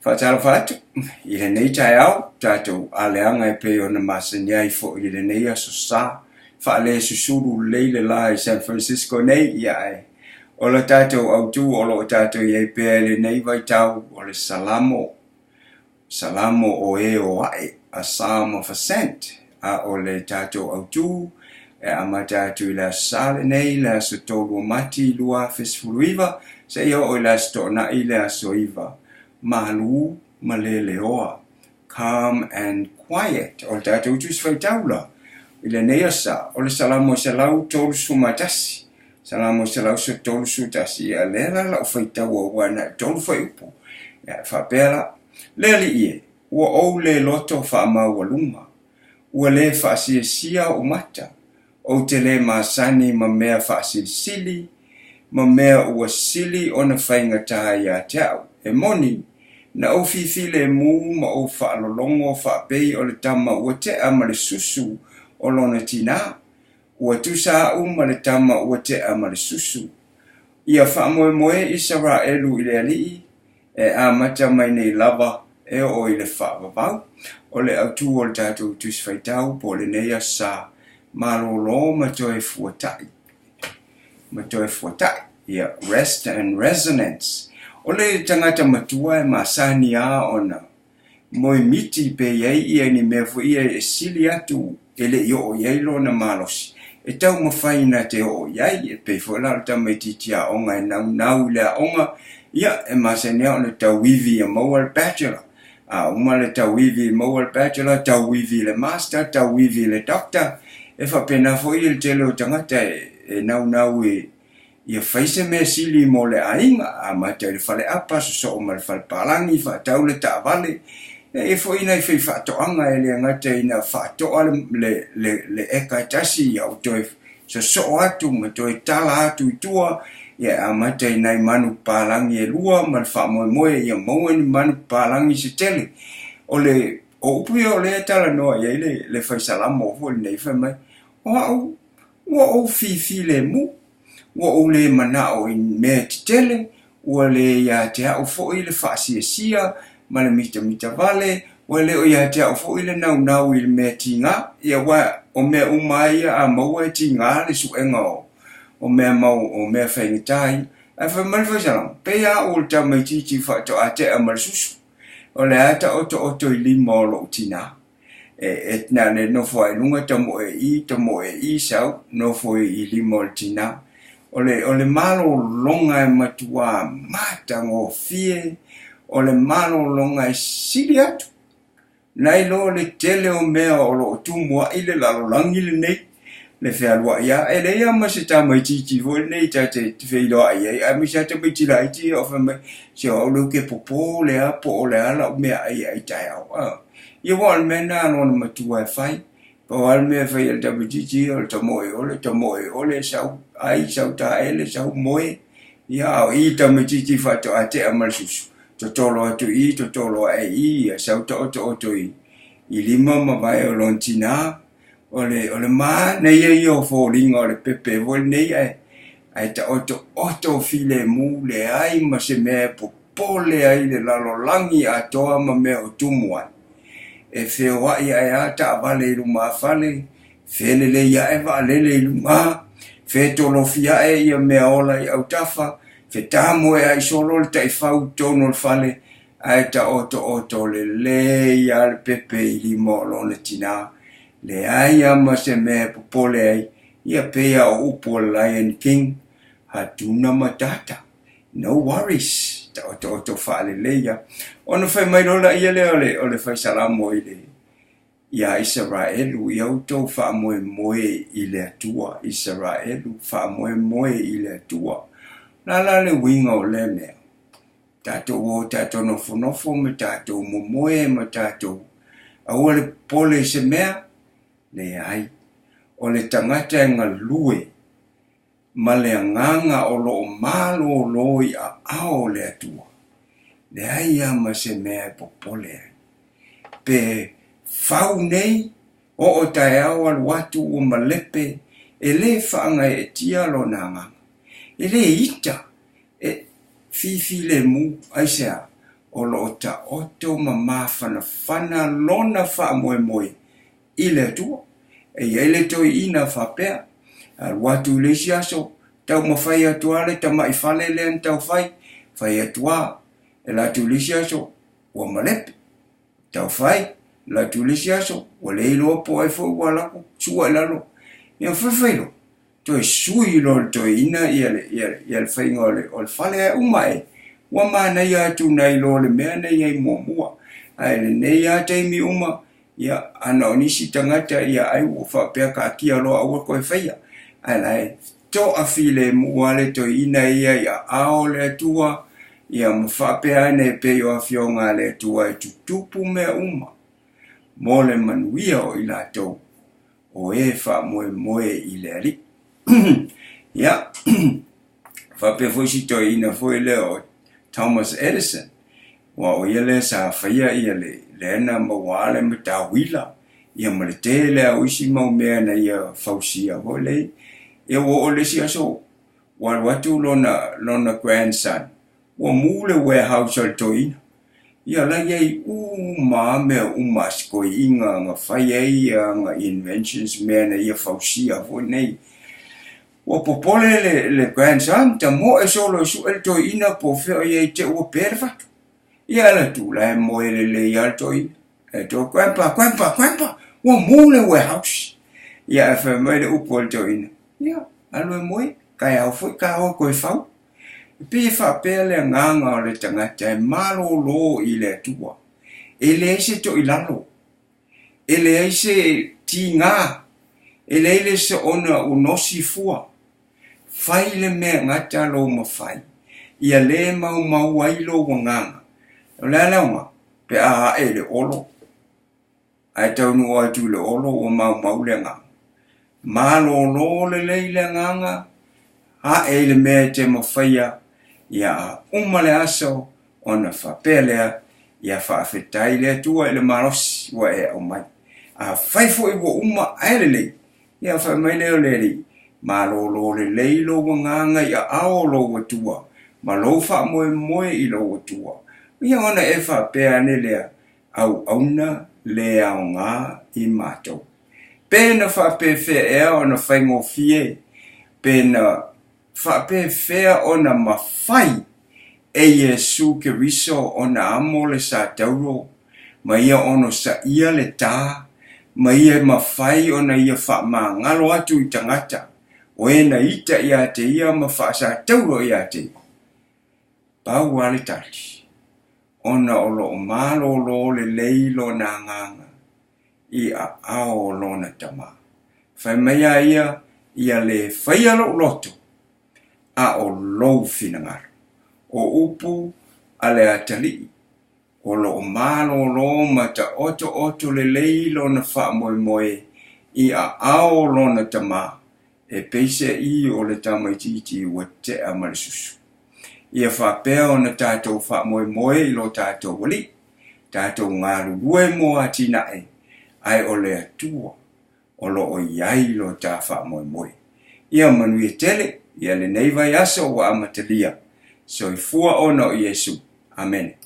Faatalofa atu i lenei taeao, tatou aleaga e pei ona masani ai foi i lenei aso Sa. Faalesusulu lelei le la i San Francisco nei, ia ae o le tatou autu o lo o tatou i ai pea i lenei vaitau o le Salamo, Salamo o e o ae, a Psalm of Ascent, a o le tatou autu e amata atu i le Aso Sa lenei, le aso 3 o Mati 2019, seia oo i le Aso Toonai, le aso 9, malu ma leleoa, calm and quiet. O le tatou Tusi Faitau la i lenei Aso Sa, o le Salamo 131, Salamo 131, ia lea la lau faitau aua na o le tolu fuaiupu. Ia e faapea la, Le Alii e, ua ou le loto faamaualuga, ua le faasiasia ou mata, ou te le masani ma mea faasilisili, ma mea ua sili ona faigata ia te au. E moni, na ou fifilemu ma ou faalologo faapei o le tama ua tea ma le susu o lona tinā, ua tusa au ma le tama ua tea ma le susu. Ia faamoemoe Isaraelu i le Alii, e amata mai nei lava e oo i le faavavau. O le autu o le tatou Tusi Faitau po o lenei Aso Sa, malolo ma toe fuata'i, ma toe fuata'i, ia, rest and resonance. O le tagata matua e masani lava ona moemiti pe i ai ia ni mea foi ia e sili atu e le i oo i ai lona malosi, e taumafai na te oo i ai. E pei foi la o le tamaitiiti aoga e naunau i le aoga, ia, e masani lava ona tauivi ia maua le bachelor. A uma le tauivi maua le bachelor, tauivi i le master, tauivi i le doctor. E faapena foi le tele o tagata e naunau i ia fai se mea sili mo le aiga, amata i le faleapa, sosoo ma le falepalagi, faatau le taavale. E i ai foi nai faifaatoaga e le gata ina faatoa le, le, le eka e tasi, ia ua toe sosoo atu ma toe tala atu i tua, ia e amata i nai manu papalagi e lua ma le faamoemoe ia maua ni manu papalagi se tele. O le o upu ia o lea e talanoa i ai le, le fai Salamo foi lenei, fai mai, o au, ua ou fifilemu, ua ou le manao i mea tetele, ua le ia te au foi le faasiasia ma le mitamita vale, ua le o ia te au foi le naunau i le mea tiga. Ia aua o mea uma lava ia a maua e tiga le suega o, o mea mau, o mea faigata ia. Ae fai mai le Faisalamo, pei lava au o le tamaitiiti faatoa tea ma le susu, o le a taotooto i lima o lou tinā. E, e na le nofo ai luga tamoe i, tamoe i, sau, nofo i lima o le tinā. O le, o le malologa e matuā matagofie, o le malologa e sili atu, nai lo le tele o mea o lo o tumu ai le lalolagi lenei, le fealuai lava. E leai lava ma se tamaitiiti foi lenei ta te feiloai ai, aemaise lava tamaiti laiti ia o fai mai, se o au lea ou te popole lava po o le a lau meaai e ai taeao. A, ia aua o le mea lena a lona matua e fai. Pau lava le mea e fai e le tamaitiiti ia o le tamoe ole, tamoe ole, sau ai, sau taele, sau moe. Ia, a o i le tamaitiiti faatoa tea ma le susu, totolo atu i i, totolo ae i i, ia sau taotooto i, i lima ma vae o lona tinā. O le, o le manaia ia o foliga o le pepe foi lenei ae, ae taotooto filemu, leai ma se mea e popole ai le lalolagi atoa ma mea o tumu ai. E feoai ae a taavale i lumafale, felelei ae vaalele i luga, fetolofi ae ia mea ola i autafa, fetamoe ai solo le taifau i totonu o le fale, ae taotooto lelei lava le pepe i lima o lona tinā. Leai lava ma se mea e popole ai, ia pei lava o upu o le Lion King, Hatuna Matata, no worries, taotooto faalelei lava. Ona fai mai loa laia lea o le, o le fai Salamo i le, iā Isaraelu, ia outou faamoemoe i le Atua, Isaraelu, faamoemoe i le Atua. O le a la le uiga o lea mea? Tatou o tatou nofonofo ma tatou momoe ma tatou aua le popole i se mea? Leai. O le tagata e galue ma le agaga o lo o malōlō i aao o le Atua, leai lava ma se mea e popole ai. Pe fau nei, oo taeao alu atu ua malepe, e le faagaeetia lona agaga. E le ita, e fifilemu, aisea? o lo o taoto ma mafanafana lona faamoemoe i le Atua. E i ai le toeaina faapea, alu atu i le isi aso, taumafai atu lava le tamai fale lea na taufai, fai atu lava, e alu atu i le isi aso, ua malepe, taufai, alu atu i le isi aso, ua le iloa po o ai foi ua alu atu sua i lalo. Ia faifai loa, toe sui loa e le toeaina ia le faiga o le fale ae uma ae, ua manaia atu nai lo le mea na i ai muamua. Ae lenei lava taimi uma, ia, ana o nisi tagata, ia ai ua faapea taatia loa aua toe faia. Ae la e toafilemu lava le toeaina ia i aao o le Atua, ia ma faapea ane e pei o afioga a le Atua e tutupu mea uma mo le manuia o i latou o e faamoemoe i le Alii. Ia, faapea foi si toeaina foi lea o Thomas Edison, aua o ia lea sa faia ia lea na maua le matauila, ia ma le tele lava o isi mau mea na ia fausia foi lea. Ia ua oo i le isi aso ua alu atu lona grandson, ua mu le warehouse a le toeaina. Ia la i ai uma lava mea uma a si toeaina na fai ai ana inventions, mea na ia fausia foi nei. Ua popole le grandson, tamoe solo e sue le toeaina po o fea o i ai te i ua pe le fatu. Ia alu atu, la e moe lelei lava le toeaina. E to, "Grandpa, grandpa, grandpa, ua mu le warehouse." Ia ae fai mai le upu a le toeaina, "Ia, alu e moe, taeao foi ta o toe fau." E pei e faapea le agaga o le tagata e malōlō i le Atua. E leai se toilalo, e leai se tigā, e leai le soona unosi fua. Fai le mea gata lou mafai, ia lē maumau ai lou agaga. O le a le aoga, pe a ae i le olo, ae taunuu atu i le olo ua maumau le agaga. Malōlō lelei le agaga, ae i le mea e te mafaia, ia a uma le aso ona faapea lea, ia faafetai le Atua i le malosi ua e aumai. Afai foi ua uma ae lelei, ia fai mai lea o le Alii, malōlō lelei lou agaga i aao o lou Atua, ma lou faamoemoe i lou Atua. Ia ona e faapea ane lea, auauna le aoga i matou. Pe na faapefea ea ona faigofie, pe na faapefea ona mafai e Iesu Keriso ona amo le satauro, ma ia onosaia le tā, ma ia mafai ona ia faamagalo atu i tagata, o e na ita ia te ia ma faasatauro ia te ia. Pau lava le tali, ona o lo o malōlō lelei lona agaga i aao o lona Tama. Fai mai a ia, ia lē faia lou loto, a o lou finagalo. O upu a le atalii, o lo o malōlō ma taotooto lelei lona faamoemoe i aao o lona Tama, e peiseai o le tamaitiiti ua tea ma le susu. Ia faapea ona tatou faamoemoe i lo tatou Alii, tatou galulue mo atinae, ae o le Atua o lo o i ai lo ta faamoemoe. Ia manuia tele ia lenei vaiaso ua amatalia. Soifua ona o Iesu. Amene.